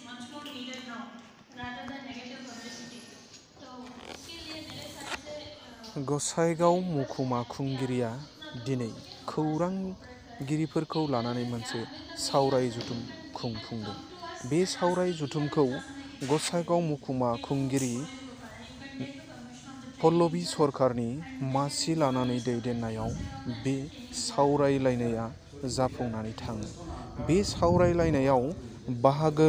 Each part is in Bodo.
much more needed now rather than negative publicity. तो इसके लिए मेरे साइड से गसाइगाव महकुमा खुंगिरिया दिनै खौरांगिरिफोरखौ लानानै मोनसे सावराय जथुम खुंफुंदों। बे सावराय जथुमखौ गसाइगाव महकुमा खुंगिरि पल्लबी सरकारनि मासि लानानै दैदेननायाव बे सावरायलायनाया जाफुंनानै थाङो। बे सावरायलायनायाव बाहागो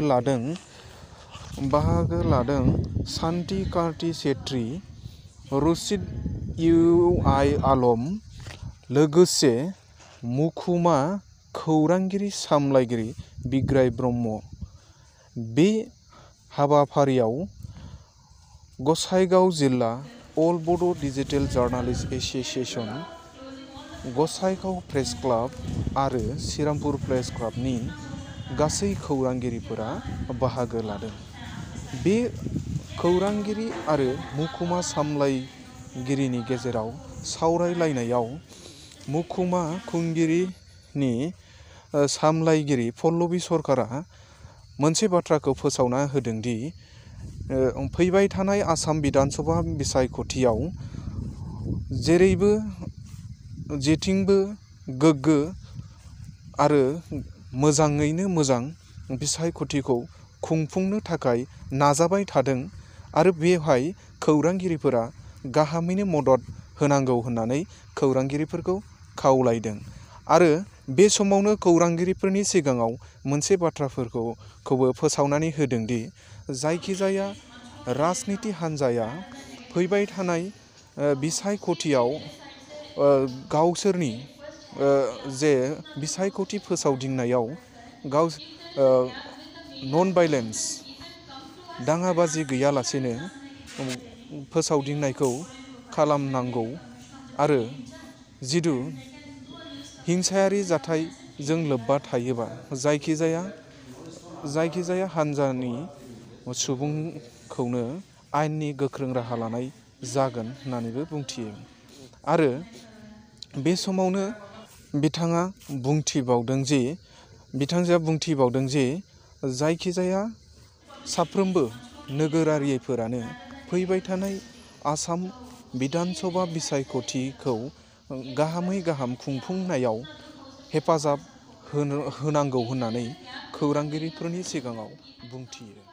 लादों सान्ति कार्ति सेट्रि, रसिद इउ.आइ. आलम, लोगोसे महकुमा खौरांगिरि सामलायगिरि बिग्राय ब्रह्म। बे हाबाफारियाव गसाइगाव जिल्ला अल बड' digital journalist association, Gossaigaon press club आरो श्रीरामपुर प्रेस क्लाबनि गासै खौरांगिरिफोरा बाहागो लादों। बे खौरांगिरि आरो महकुमा सामलायगिरिनि गेजेराव सावरायलायनायाव महकुमा खुंगिरिनि सामलायगिरि पल्लबी सरकारा मोनसे बाथ्राखौ फोसावना होदोंदि फैबाय थानाय आसाम बिधानसभा बिसायख'थियाव जेथिंबो गोग्गो आरो मोजाङैनो मोजां बिसायख'थिखौ खुंफुंनो थाखाय नाजाबाय थादों आरो बेवहाय खौरांगिरिफोरा गाहामैनो मदद होनांगौ होननानै खौरांगिरिफोरखौ खावलायदों। आरो बे समावनो खौरांगिरिफोरनि सिगाङाव मोनसे बाथ्राफोरखौबो फोसावनानै होदोंदि जायखिजाया राजनिति हान्जाया फैबाय थानाय बिसायख'थियाव गावसोरनि जे बिसायख'थि फोसावदिंनायाव नन भायलेन्स दाङाबाजि गैयालासेनो फोसावदिंनायखौ खालामनांगौ आरो जिदु हिंसायारि जाथायजों लोब्बा थायोबा जायखिजाया हान्जानि सुबुंखौनो आयेननि गोख्रों राहा लानाय जागोन होननानैबो बुंथियो। आरो बे समावनो बिथाङा बुंथिबावदों जे जायखिजाया साफ्रोमबो नोगोरारिफोरानो फैबाय थानाय आसाम बिधानसभा बिसायख'थिखौ गाहामै गाहाम खुंफुंनायाव हेफाजाब होनांगौ होननानै खौरांगिरिफोरनि सिगाङाव बुंथियो।